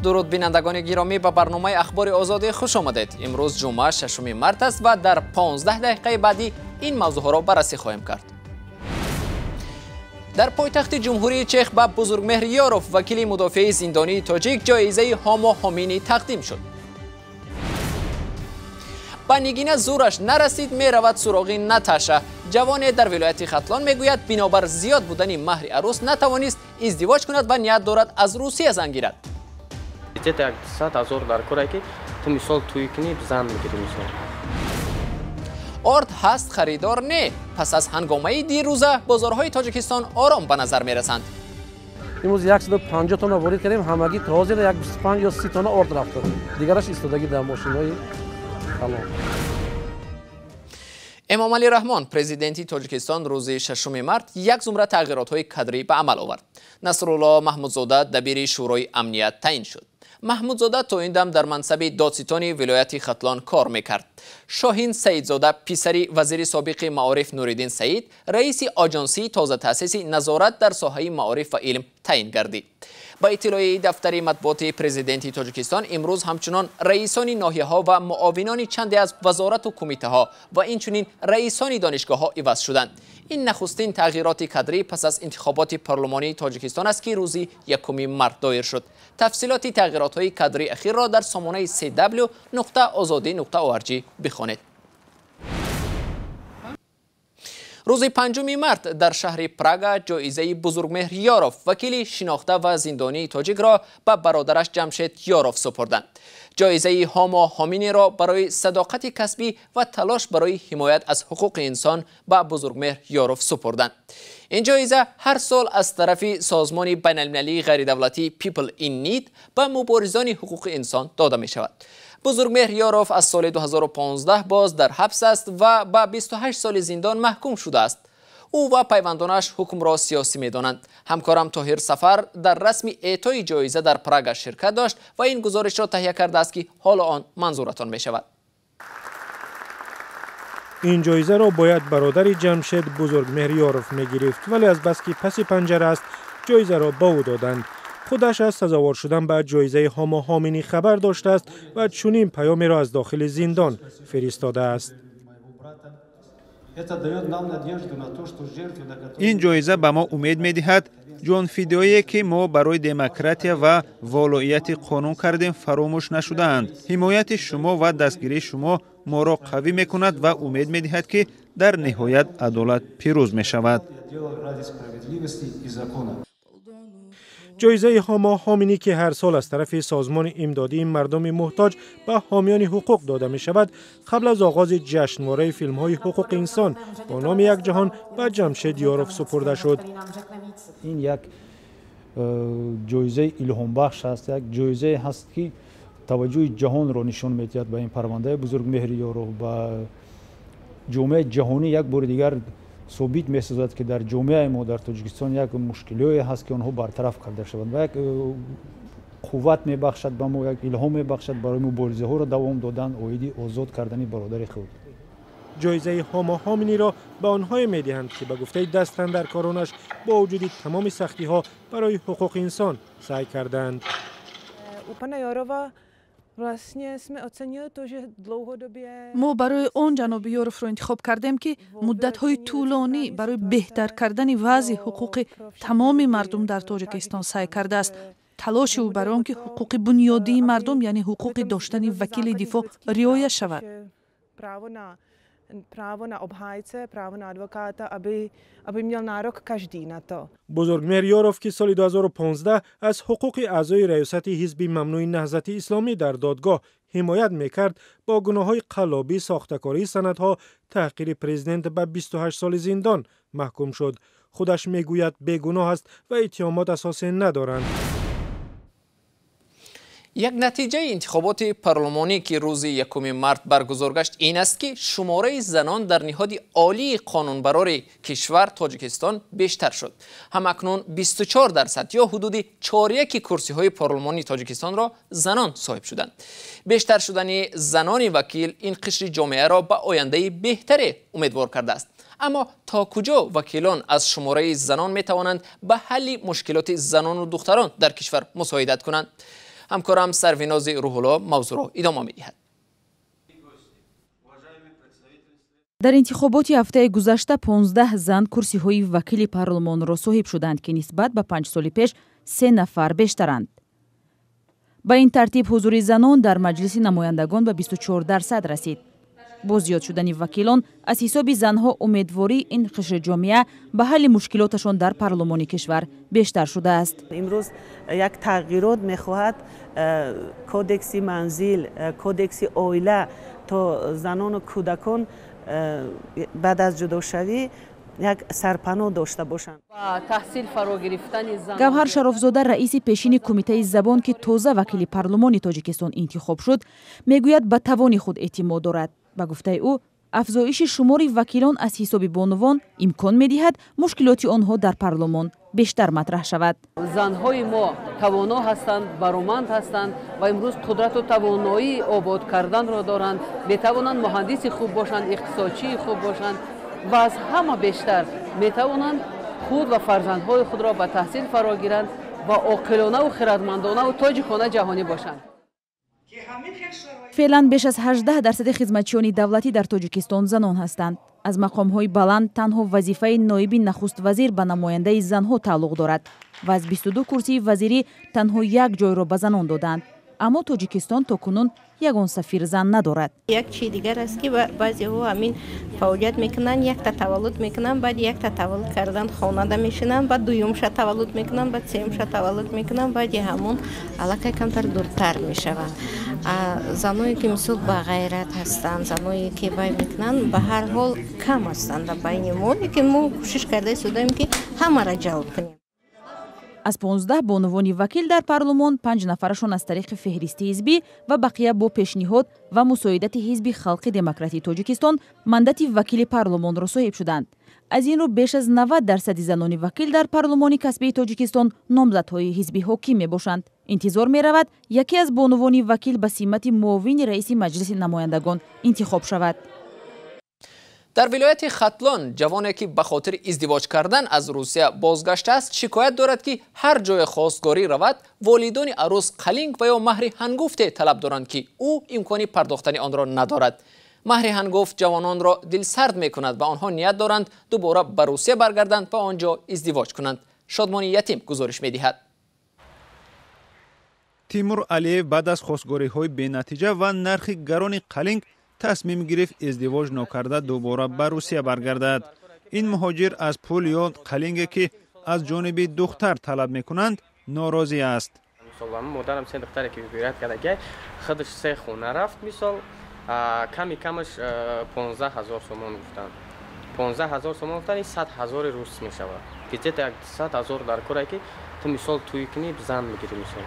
Дуруд бинандагони гиромӣ, ба барномаи Ахбори Озодӣ хуш омадед. Имрӯз ҷумъа 6 март аст ва дар 15 дақиқаи баъдӣ ин мавзӯъҳоро баррасӣ хоҳем кард. Дар пойтахти Ҷумҳурии Чех ба Бузургмеҳр Ёров, вакили мудофиаи зиндонии тоҷик, ҷоизаи Ҳомо Ҳоминӣ тақдим шуд. Ба Нигина зӯраш нарасид, меравад суроғи Наташа. Ҷавоне дар вилояти Хатлон мегӯяд, бинобар зиёд будани маҳри арӯс натавонист издивоҷ кунад ва ният дорад аз Русия зан гирад. Где-то 100 000 дар коре ки ту мисол тӯй кунӣ, зан мегирӣ мисол. Орд ҳаст, харидор не. Пас аз ҳангомаи дирӯза бозорҳои Тоҷикистон ором ба назар мерасанд. Имрӯз 150 тонна ворид кардем, ҳамагӣ то ҳозир як 25 ё 30 тонна орд рафта, дигараш истодагӣ дар мошинҳои калон. Эмомалӣ Раҳмон, президенти Тоҷикистон, рӯзи 6 март як зумра тағйиротҳои кадрӣ ба амал овард. Насрулло Маҳмудзода дабири Шӯрои амният таъин шуд. Маҳмудзода то ин дам дар мансаби додситони вилояти Хатлон кор мекард. Шоҳин Саидзода, писари вазири собиқи маориф Нуриддин Саид, раиси оҷонсии тозатаъсиси назорат дар соҳаи маориф ва илм таъин гардид. Ба иттилои дафтари матбуоти президенти Тоҷикистон, имрӯз ҳамчунон раисони ноҳияҳо ва муовинони чанде аз вазорату кумитаҳо ва инчунин раисони донишгоҳҳо иваз шуданд. Ин нахустин тағйироти кадрӣ пас аз интихоботи парлумонии Тоҷикистон аст, ки рӯзи 1 март доир шуд. Тафсилоти тағйиротҳои кадрии ахирро дар сомонаи cw.ozodi.org бихонед. Рӯзи 5 март дар шаҳри Прага ҷоизаи Бузургмеҳр Ёров, вакили шинохта ва зиндонии тоҷикро, ба бародараш Ҷамшед Ёров супурданд. Ҷоизаи Ҳомо Ҳоминиро барои садоқати касбӣ ва талош барои ҳимоят аз ҳуқуқи инсон ба Бузургмеҳр Ёров супурданд. Ин ҷоиза ҳар сол аз тарафи созмони байналмилалии ғайридавлатии People in Need ба муборизони ҳуқуқи инсон дода мешавад. Бузургмеҳр Ёров аз соли 2015 боз дар ҳабс аст ва ба 28 соли зиндон маҳкум шудааст. Ӯ ва пайвандонаш ҳукмро сиёсӣ медонанд. Ҳамкорам Тоҳир Сафар дар расми эътои ҷоиза дар Прага ширкат дошт ва ин гузоришро таҳия кардааст, ки ҳоло он манзуратон мешавад. Ин ҷоизаро бояд бародари Ҷамшед, Бузургмеҳр Ёров, мегирифт, вале азбаски паси панҷара аст, ҷоизаро ба ӯ доданд. Худаш аз сазовор шудан ба ҷоизаи Ҳомо Ҳоминӣ хабар доштааст ва чунин паёмеро аз дохили зиндон фиристодааст. Ин ҷоиза ба мо умед медиҳад: ҷонфидоие, ки мо барои демократия ва волоияти қонун кардем, фаромӯш нашудаанд. Ҳимояти шумо ва дастгирии шумо моро қавӣ мекунад ва умед медиҳад, ки дар ниҳоят адолат пирӯз мешавад. Ҷоизаи Ҳомо Ҳоминӣ, ки ҳар сол аз тарафи созмони имдодии мардуми муҳтоҷ ба ҳомиёни ҳуқуқ дода мешавад, қабл аз оғози ҷашнвораи филмҳои ҳуқуқи инсон бо номи Як ҷаҳон ба Ҷамшед Ёров супурда шуд. Ин як ҷоизаи илҳомбахш аст, як ҷоизае ҳаст, ки таваҷҷӯҳи ҷаҳонро нишон медиҳад ба ин парвандаи Бузургмеҳри Ёров, ба ҷомеаи ҷаҳонӣ як бори дигар собит месозад, ки дар ҷомеаи мо, дар Тоҷикистон, як мушкилиҳое ҳаст, ки онҳо бартараф карда шаванд, ва як қувват мебахшад ба мо, як илҳом мебахшад барои муборизаҳоро давом додан оиди озод кардани бародари худ. Ҷоизаи Ҳомо Ҳоминиро ба онҳое медиҳанд, ки ба гуфтаи дастандаркоронаш бо вуҷуди тамоми сахтиҳо барои ҳуқуқи инсон саъй кардаанд. Мо барои он ҷаноби Ёровро интихоб кардем, ки муддатҳои тӯлонӣ барои беҳтар кардани вазъи ҳуқуқи тамоми мардум дар Тоҷикистон саъй кардааст. Талоши ӯ барои он ки ҳуқуқи бунёдии мардум, яъне ҳуқуқи доштани вакили дифоъ, риоя шавад. Právo na obhájce, právo na advokáta, aby měl nárok každý na to. Бузургмеҳр Ёров, ки соли 2015 аз ҳуқуқи аъзои раёсати ҳизби мамнӯи Наҳзати Исломӣ дар додгоҳ ҳимоят мекард, бо гуноҳҳои қаллобӣ, сохтакории санадҳо, таҳқири президент ба 28 соли зиндон маҳкум шуд. Худаш мегӯяд, бегуноҳ аст ва иттиҳомот асосе надоранд. Як натиҷаи интихоботи парлумонӣ, ки рӯзи 1 март баргузор гашт, ин аст, ки шумораи занон дар ниҳоди олии қонунбарори кишвар Тоҷикистон бештар шуд. Ҳамакнун 24% ё ҳудуди чоряки курсиҳои парлумони Тоҷикистонро занон соҳиб шуданд. Бештар шудани занони вакил ин қишри ҷомеаро ба ояндаи беҳтаре умедвор кардааст. Аммо то куҷо вакилон аз шумораи занон метавонанд ба ҳалли мушкилоти занону духтарон дар кишвар мусоидат кунанд? Ҳамкорам Сарвинози Рӯҳулло мавзӯъро идома медиҳад. Дар интихоботи ҳафтаи гузашта 15 зан курсиҳои вакили парлумонро соҳиб шуданд, ки нисбат ба 5 соли пеш 3 нафар бештаранд. Ба ин тартиб ҳузури занон дар Маҷлиси намояндагон ба 24% расид. Бо зиёд шудани вакилон аз ҳисоби занҳо умедвории ин қишри ҷомеа ба ҳалли мушкилоташон дар парлумони кишвар бештар шудааст. Имрӯз як тағйирот мехоҳад кодекси манзил, кодекси оила, то занону кӯдакон баъд аз ҷудошавӣ як сарпаноҳ дошта бошанд. Гавҳар Шарофзода, раиси пешини Кумитаи забон, ки тоза вакили парлумони Тоҷикистон интихоб шуд, мегӯяд, ба тавони худ эътимод дорад. Ба гуфтаи ӯ, афзоиши шумори вакилон аз ҳисоби бонувон имкон медиҳад мушкилоти онҳо дар парлумон бештар матраҳ шавад. Занҳои мо тавоно ҳастанд, бароманд ҳастанд ва имрӯз қудрату тавоноии обод карданро доранд. Метавонанд муҳандиси хуб бошанд, иқтисодчии хуб бошанд ва аз ҳама бештар метавонанд худ ва фарзандҳои худро ба таҳсил фаро гиранд ва оқилонаву хирадмандонаву тоҷикона ҷаҳонӣ бошанд. Феълан беш аз 18% хизматчиёни давлатӣ дар Тоҷикистон занон ҳастанд. Аз мақомҳои баланд танҳо вазифаи ноиби нахуствазир ба намояндаи занҳо тааллуқ дорад ва аз 22 курсии вазирӣ танҳо як ҷойро ба занон доданд. Аммо Тоҷикистон то кунун ягон сафир зан надорад. Як чизи дигар аст, ки баъзеҳо ҳамин фаъолият мекунанд, якта таваллуд мекунанд, баъд якта таваллуд кардан хонада мешинанд, баъд дуюмша таваллуд мекунанд, баъд сеюмша таваллуд мекунанд, баъди ҳамон аллакай камтар дуртар мешаванд. Заное ки мисол ба ғайрат ҳастанд, заное ки вай мекунанд, ба ҳар ҳол кам ҳастанд дар байни мо, лекин мо кӯшиш карда истодаем, ки ҳамаро ҷалб кунем. Аз 15 бонувони вакил дар парлумон 5 нафарашон аз тариқи феҳристи ҳизбӣ ва бақия бо пешниҳод ва мусоидати Ҳизби Халқи Демократии Тоҷикистон мандати вакили парлумонро соҳиб шуданд. Аз ин рӯ беш аз 90% занони вакил дар парлумони касбии Тоҷикистон номзадҳои ҳизби ҳоким мебошанд. Интизор меравад, яке аз бонувони вакил ба симати муовини раиси Маҷлиси намояндагон интихоб шавад. Дар вилояти Хатлон ҷавоне, ки ба хотири издивоҷ кардан аз Русия бозгаштааст, шикоят дорад, ки ҳар ҷое хостгорӣ равад, волидони арӯс қалинг ва ё маҳри ҳангуфте талаб доранд, ки ӯ имкони пардохтани онро надорад. Маҳри ҳангуфт ҷавононро дилсард мекунад ва онҳо ният доранд дубора ба Русия баргарданд ва он ҷо издивоҷ кунанд. Шодмони Ятим гузориш медиҳад. Тимур Алиев баъд аз хостгориҳои бенатиҷа ва нархи гарони қалинг тасмим гирифт издивоҷ нокарда дубора ба Русия баргардад. Ин муҳоҷир аз пул ё қалинге, ки аз ҷониби духтар талаб мекунанд, норозӣ аст. Модарам се духтаре ки вибират карда, худаш се хона рафт, мисол ками камаш 15 ҳазор сомон гуфтанд. 15 ҳазор сомон гуфтанд, 100 ҳазори рус мешавад. Где-то 100 ҳазор дар коре ки ту мисол тӯй кунӣ, зан мегирӣ мисол.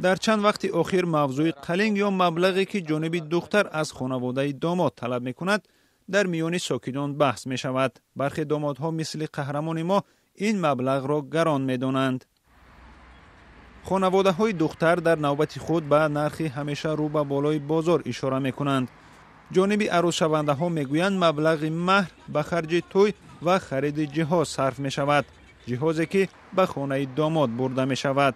Дар чанд вақти охир мавзӯи қалинг ё маблағе, ки ҷониби духтар аз хонаводаи домод талаб мекунад, дар миёни сокинон баҳс мешавад. Бархе домодҳо мисли қаҳрамони мо ин маблағро гарон медонанд. Хонаводаҳои духтар дар навбати худ ба нархи ҳамеша рӯ ба болои бозор ишора мекунанд. Ҷониби арӯсшавандаҳо мегӯянд, маблағи маҳр ба харҷи тӯй ва хариди ҷиҳоз сарф мешавад, ҷиҳозе ки ба хонаи домод бурда мешавад.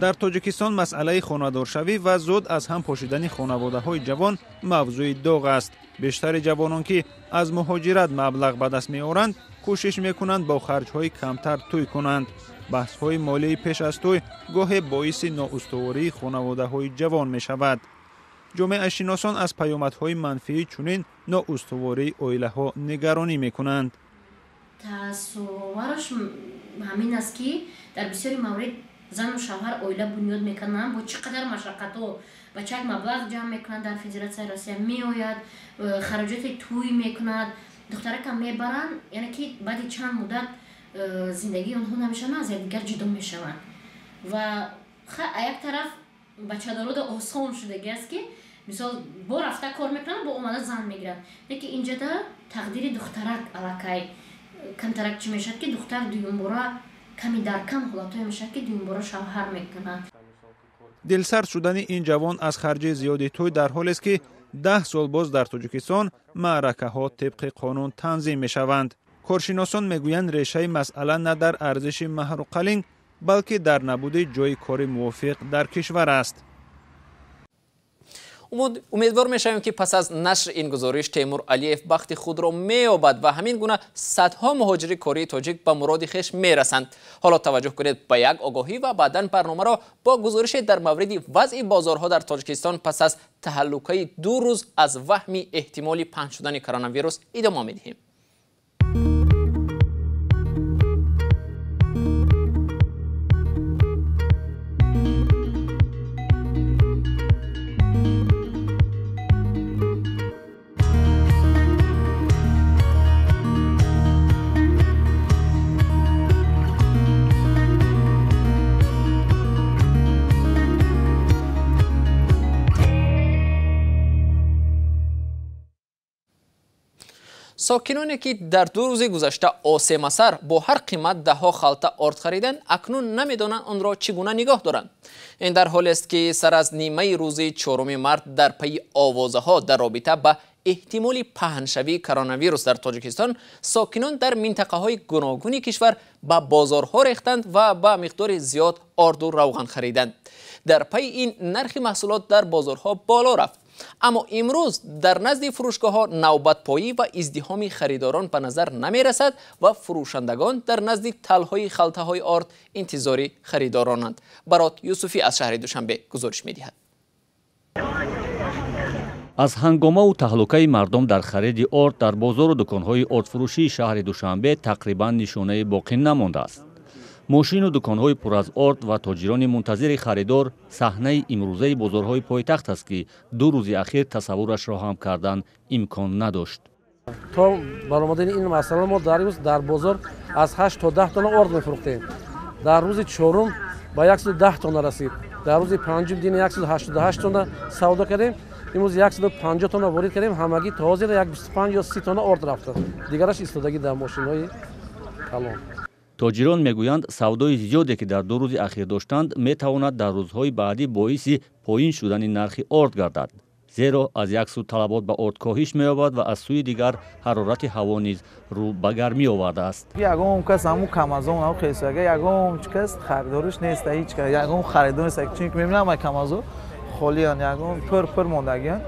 Дар Тоҷикистон масъалаи хонадоршавӣ ва зуд аз ҳам пошидани хонаводаҳои ҷавон мавзӯи доғ аст. Бештари ҷавонон, ки аз муҳоҷират маблағ ба даст меоранд, кӯшиш мекунанд бо харҷҳои камтар тӯй кунанд. Баҳсҳои молии пеш аз тӯй гоҳе боиси ноустувории хонаводаҳои ҷавон мешавад. Ҷомеашиносон аз паёмадҳои манфии чунин ноустувории оилаҳо нигаронӣ мекунанд. Таассуровараш ҳамин аст, ки дар бисёри маврид зану шавҳар оила бунёд мекунанд, бо чӣ қадар машаққатҳо бачак маблағ ҷамъ мекунанд, дар Федератсияи Россия меояд, хароҷоти тӯй мекунад, духтаракам мебаранд, яъне ки баъди чанд муддат зиндагии онҳо намешаванд, аз якдигар ҷудо мешаванд. Ва як тараф бачадорода осон шудагӣ аст, ки мисол бо рафта кор мекунанд, бо омада зан мегиранд. Лекин инҷода тақдири духтарак аллакай камтарак чӣ мешавад, ки духтар дуюмбора ками дар кам ҳолатҳое мешавад, ки дуюмбора шавҳар мекунад. Дилсард шудани ин ҷавон аз харҷи зиёди тӯй дар ҳолест, ки 10 сол боз дар Тоҷикистон маъракаҳо тибқи қонун танзим мешаванд. Коршиносон мегӯянд, решаи масъала на дар арзиши маҳру қалинг, балки дар набуди ҷойи кори мувофиқ дар кишвар аст. Умедвор мешавем, ки пас аз нашри ин гузориш Темур Алиев бахти худро меёбад ва ҳамин гуна садҳо муҳоҷири кории тоҷик ба муроди хеш мерасанд. Ҳоло таваҷҷӯҳ кунед ба як огоҳӣ ва баъдан барномаро бо гузорише дар мавриди вазъи бозорҳо дар Тоҷикистон пас аз таҳаллукаи 2 рӯз аз ваҳми эҳтимоли паҳн шудани коронавирус идома медиҳем. Сокиноне ки дар 2 рӯзи гузашта осемасар бо ҳар қимат даҳҳо халта орд хариданд, акнун намедонанд онро чӣ гуна нигоҳ доранд. Ин дар ҳолест, ки сар аз нимаи рӯзи 4 март дар пайи овозаҳо дар робита ба эҳтимоли паҳншавии коронавирус дар Тоҷикистон, сокинон дар минтақаҳои гуногуни кишвар ба бозорҳо рехтанд ва ба миқдори зиёд орду равған хариданд. Дар пайи ин нархи маҳсулот дар бозорҳо боло рафт. Аммо имрӯз дар назди фурӯшгоҳҳо навбатпоӣ ва издиҳоми харидорон ба назар намерасад ва фурӯшандагон дар назди талҳои халтаҳои орд интизори харидоронанд. Барот Юсуфӣ аз шаҳри Душанбе гузориш медиҳад. Аз ҳангомаву таҳлукаи мардум дар хариди орд дар бозору дуконҳои ордфурӯшии шаҳри Душанбе тақрибан нишонаи боқӣ намондааст. Мошину дуконҳои пур аз орд ва тоҷирони мунтазири харидор саҳнаи имрӯзаи бозорҳои пойтахт аст, ки 2 рӯзи ахир тасаввурашро ҳам кардан имкон надошт. То баромадани ин масъала мо дар рӯз дар бозор аз 8 то 10 тонна орд мефурӯхтем. Дар рӯзи чорум ба 110 тонна расид. Дар рӯзи панҷум дини 188 тонна савдо кардем. Имрӯз 150 тонна ворид кардем. Ҳамагӣ то ҳозир 25 ё 30 тонна орд рафта. Дигараш истодагӣ дар мошинҳои калон. Тоҷирон мегӯянд, савдои зиёде ки дар 2 рӯзи ахир доштанд, метавонад дар рӯзҳои баъдӣ боиси поин шудани нархи орд гардад. Зеро аз як сӯ талабот ба орд коҳиш меёбад ва аз сӯи дигар ҳарорати ҳаво низ рӯ ба гармӣ овардааст. Ягон кас ҳамун камазон ҳам хесага, ягон кас харидориш нест, ҳеҷ кас ягон харидор нест. Чунки мебинам ай камазо холиян, ягон пур мондагиян,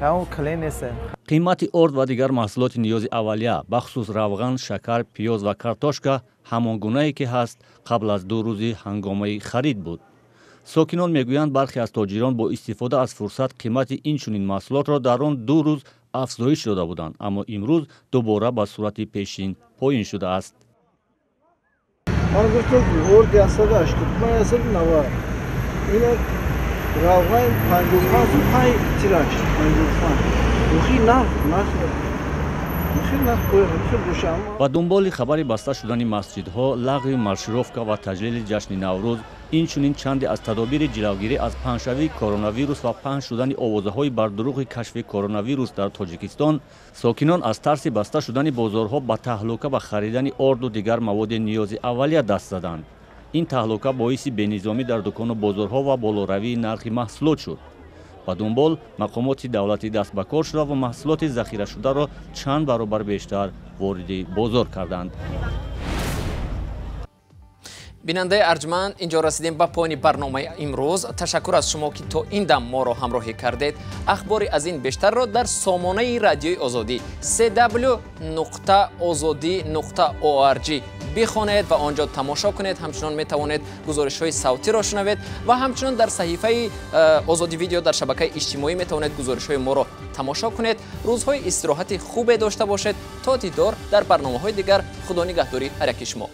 ягон клиент нест. Қимати орд ва дигар маҳсулоти ниёзи аввалия, бахусус равған, шакар, пиёз ва картошка ҳамон гунае ки ҳаст қабл аз 2 рӯзи ҳангомаи харид буд. Сокинон мегӯянд, бархе аз тоҷирон бо истифода аз фурсат қимати ин чунин маҳсулотро дар он 2 рӯз афзоиш дода буданд, аммо имрӯз дубора ба сурати пешин поин шудааст. Ман гуфтам орд 185, 190. Ина равған 55, 5 тираш 55. Ба дунболи хабари баста шудани масҷидҳо, лағви маршировка ва таҷлили ҷашни Наврӯз, инчунин чанде аз тадобири ҷилавгирӣ аз паҳншавии коронавирус ва паҳн шудани овозаҳои бардурӯғи кашфи коронавирус дар Тоҷикистон, сокинон аз тарси баста шудани бозорҳо ба таҳлука ба харидани орду дигар маводи ниёзи аввалия даст заданд. Ин таҳлука боиси бенизомӣ дар дукону бозорҳо ва болоравии нархи маҳсулот шуд. Ба дунбол мақомоти давлатӣ даст ба кор шуда ва маҳсулоти захирашударо чанд баробар бештар вориди бозор карданд. Бинандаи арҷманд, инҷо расидем ба поёни барномаи имрӯз. Ташаккур аз шумо, ки то ин дам моро ҳамроҳӣ кардед. Ахбори аз ин бештарро дар сомонаи радиои Озодӣ cw.ozodi.org бихонед ва онҷо тамошо кунед. Ҳамчунон метавонед гузоришҳои савтиро шунавед ва ҳамчунон дар саҳифаи Озодӣ видео дар шабакаи иҷтимоӣ метавонед гузоришҳои моро тамошо кунед. Рӯзҳои истироҳати хубе дошта бошед. То дидор дар барномаҳои дигар. Худо нигаҳдори ҳар яки шумо.